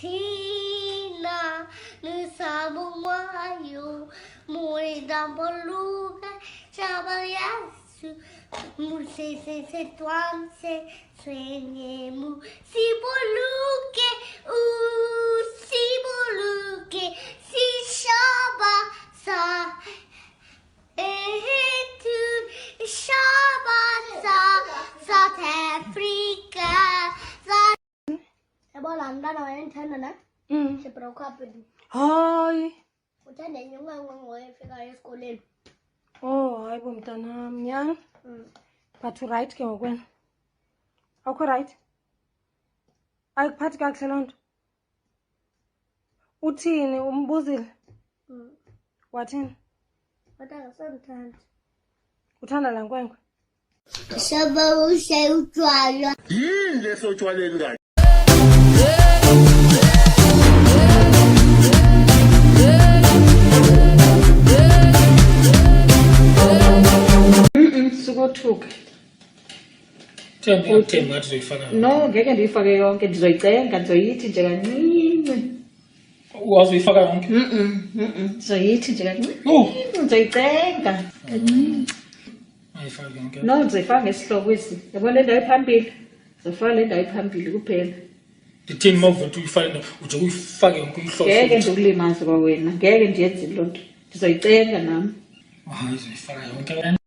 Thina nisabongwayo muridamboluka shabayasu musesesетwanse swenyemu siboluke usiboluke sishaba sa ehethu shaba sa South Africa. Yabo laa mntana wayendithanda ne? She broke up with me. Hayi. Uthanda enye inkwenkwe ngoku efikayo esikolweni. Oh, hayi bo mntanam, nyhani. But urayithi ke ngoku wena? Awukho rayithi? Ayikuphathi kakuhle loo nto? Uthini? Umbuzile? Wathini? Wathi akasandithandi. Uthanda laa nkwenkwe? Shaba ushe utshwala. Yini lesotshwaleni kanje? Sukothuka. Thembi uthembi ngathi uzoyifaka. No, ngeke ndiyifake yonke, ndizoyicenga, ndizoyithi nje kancinci. Wazoyifaka yonke? Ndizoyithi nje kancinci. Oh. Ndizoyicenga kancinci. Ayifaki yonke. No, ndizoyifaka ngesihloko esi. Yabona le ndawo iphambili? Ndizofaka le ndawo iphambili kuphela. Ndithini uma uvele uyifake uje uyifake yonke uyihlohle. Ngeke ndikulimaze kwawena, ngeke ndiyenze loo nto. Ndizoyicenga nam. Hayi uzoyifaka yonke wena.